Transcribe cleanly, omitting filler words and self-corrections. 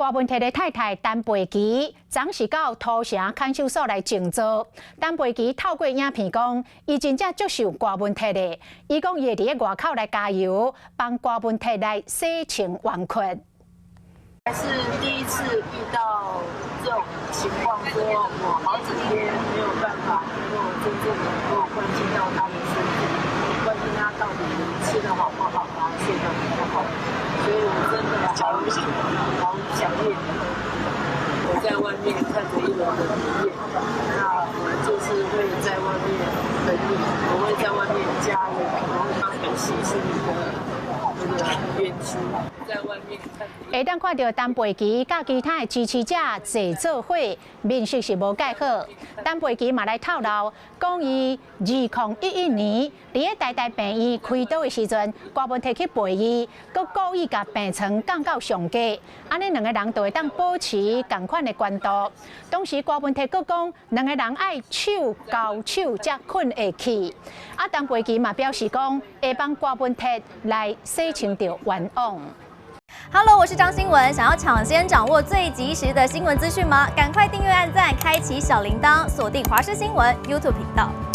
郭文鐵的太太陳培琪，昨時到土城看守所來靜坐。陳培琪透過影片講，伊真正足想郭文鐵的，伊講伊會佇咧外口來加油，幫郭文鐵來洗清冤屈。是第一次遇到這種情況之後，我好幾天沒有辦法能夠真正能夠關心到他的身體，關心他到底吃得好不好啊，睡得好不好，所以我真的好好想念。我在外面看着一樓的影片，那我就是會在外面等你，我會在外面加油，我會幫你洗清你的那個冤屈。在外面看。會當看著陳培琪佮其他的支持者坐做伙，面色是無蓋好。陳培琪嘛來透露，講伊2011年佇咧台大病院開刀的時陣，郭文鐵去陪伊，閣故意共病床降到上低，按呢兩个人就會當保持仝款的懸度。當時郭文鐵閣講，兩个人愛手交手才睏會去。啊，陳培琪嘛表示講，會幫郭文鐵來洗清著冤枉。 Hello，我是張新文。想要搶先掌握最及時的新聞資訊嗎？趕快訂閱、按讚、開啟小鈴鐺，鎖定華視新聞 YouTube 頻道。